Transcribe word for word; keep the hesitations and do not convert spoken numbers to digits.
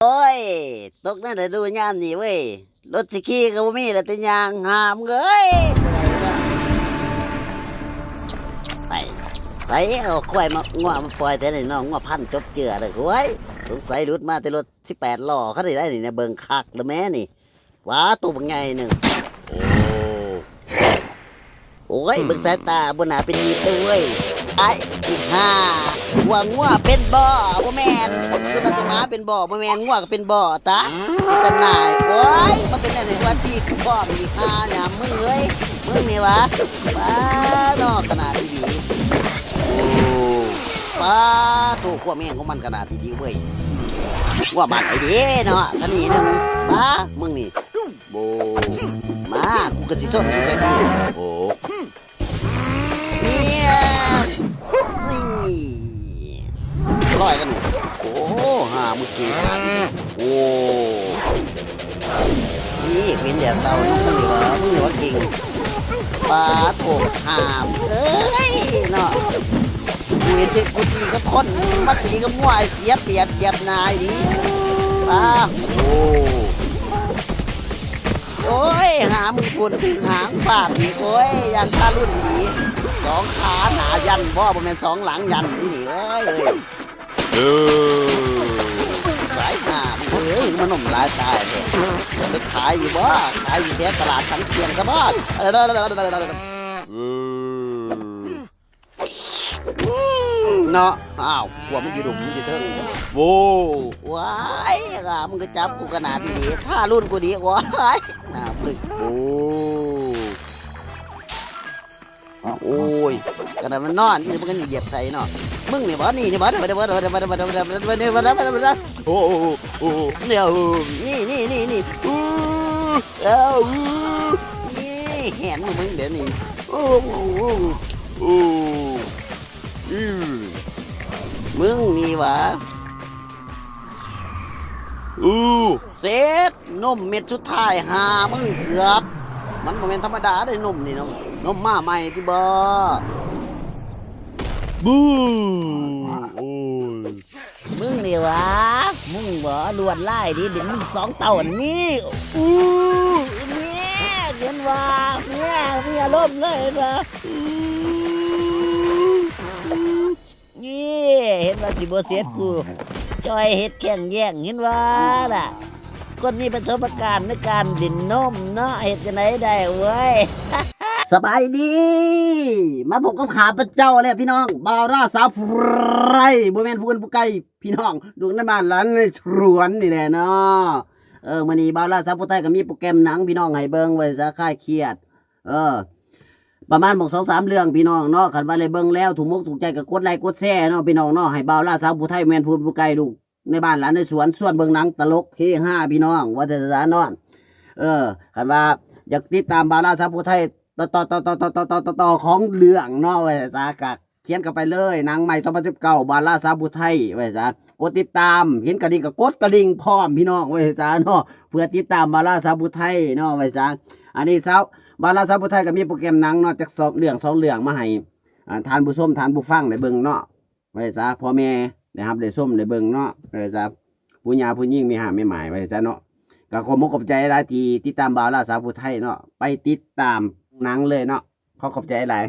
โอ้ย ตกในฤดูยามนี้เว้ย รถสิขี่ก็บ่มีแล้วแต่ย่างหามเอ้ย ไป ไปเอาควายมา งัวมาปล่อยแถวนี้เนาะ งัวพันธุ์จบเจือเลย โอ้ย สงสัยหลุดมาแต่รถสิบแปดล้อคันนี้ได้นี่เนี่ย เบิ่งคักแล้วแม่นี่ ว้า ตัวบักใหญ่หนึ่ง โอ้ โอ้ย เบิ่งสายตา บ่น่าเป็นมิตรเลยเว้ย ไอ้ อีห่า ว่างัวเป็นบ่ บ่แม่น คือมันจะมาเป็นบ่ บ่แม่น งัวก็เป็นบ่ ตะ เป็นตาหน่าย โอ้ย มันเป็นอะไรวะ ตีกูพร้อม อีห่า หยามมึงเอ้ย มึงนี่วะ ว้า นอกขนาดที่ดี โอ้ ป้า โต ความแม่งของมันขนาดที่ดีเว้ย ว่าบ้านไหนเด้เนาะ คันนี้หนึ่ง ป้า มึงนี่ โบ มา กูก็สิทนอยู่แต่กู โอ้ เนี่ย นี่ ร้อยกันหนึ่ง โอ้ หามึงเก่งขนาดนี้ โอ้ นี่เป็นแดดเตาเนาะ มึงนี่วะ มึงนี่วะเก่ง ปาโถ หาม เอ้ย เนาะ กูเห็นเด็กกูตีกับคน มาตีกับงัว ไอ้เสียเปรียบเหยียบหน้าอีหลี อ้า โอ้ โอ้ย หามึงคุณถือหางฟาดอีก โอ้ย ยังทารุ่นอีหลี สองขาหน้ายันบ่ บ่แม่นสองหลังยันนี่นี่ เอ้ย เอ้ย เออ สายหามึงเอ้ย มันหนุ่มหลายตายเลย จะไปขายอยู่บ่ ขายอยู่แถวตลาดสันเชียงซะบ่ เออ เออ เนาะ อ้าว กลัวมันอยู่ดุมมันอยู่เทิง โว้ ว้าย อ่ะ มึงก็จับกูขนาดนี้ ถ้ารุ่นกูดี ว้าย หน้ามึง โอ้ โอ้ย ขนาดมันนอน นี่มันก็เหยียบใส่เนาะ มึงนี่บ่ นี่นี่บ่ โอ้ โอ้ โอ้ โอ้ เนี่ย โอ้ นี่ นี่ นี่ นี่ อู้ เอ้า อู้ นี่ แหนมึง มึงเดี๋ยวนี้ โอ้ โอ้ โอ้ อืม มึงนี่หวะ อู้ เสร็จ นมเม็ดสุดท้าย หามึงเกือบ มันบ่แม่นธรรมดาเด้ นมนี่ นม นมมาใหม่ติบ่ บู โอ้ย มึงนี่หวะ มึงบ่ ลวดลายดี เด่นมึงสองเต้าอันนี้ อู้ เนี่ย เห็นว่า เนี่ย มีอารมณ์เลยเห็นว่า อู้ นี่ เห็นว่าสิบ่เสร็จกู จอยเฮ็ดแข่งแย่ง เห็นว่าล่ะ คนมีประสบการณ์ในการเล่นนมเนาะ เฮ็ดจั่งใดได้เว้ย สบายดี มาพบกับข้าพเจ้าแล้วพี่น้อง บ่าวล่าสาวผู้ไร้ บ่แม่นผู้อื่นผู้ไกล พี่น้อง ลูกในบ้านหลานในสวนนี่แหละเนาะ เออ มื้อนี้บ่าวล่าสาวผู้ไทยก็มีโปรแกรมหนังพี่น้องให้เบิ่งไว้ซะคลายเครียด เออ ประมาณหมกสองสามเรื่องพี่น้องเนาะ คันว่าได้เบิ่งแล้วถูกมกถูกใจก็กดไลค์กดแชร์เนาะพี่น้องเนาะ ให้บ่าวล่าสาวผู้ไทยแม่นผู้ผู้ไกลลูกในบ้านหลานในสวน ชวนเบิ่งหนังตลกเฮฮาพี่น้อง ว่าแต่ซะเนาะ เออ คันว่าอยากติดตามบ่าวล่าสาวผู้ไทย ต่อ ต่อ ต่อ ต่อ ต่อ ต่อ ต่อ ต่อ ต่อของเรื่องเนาะ ว่าซะ ก็เขียนเข้าไปเลย หนังใหม่สองพันสิบเก้า บ่าวล่าสาวผู้ไทย ว่าซะ กดติดตาม เห็นกระดิ่งก็กดกระดิ่งพร้อมพี่น้อง ว่าซะเนาะ เพื่อติดตามบ่าวล่าสาวผู้ไทยเนาะ ว่าซะ อันนี้สาว บ่าวล่าสาวผู้ไทยก็มีโปรแกรมหนังเนาะ จักสองเรื่องสองเรื่องมาให้ อ่า ท่านผู้ชมท่านผู้ฟังได้เบิ่งเนาะ ว่าซะ พ่อแม่ได้รับได้ชมได้เบิ่งเนาะ ว่าซะ ผู้หญิงผู้หญิงมีหาแม่หมาย ว่าซะเนาะ ก็ขอบมกขอบใจหลายที่ติดตามบ่าวล่าสาวผู้ไทยเนาะ ไปติดตามหนังเลยเนาะ ขอขอบใจหลาย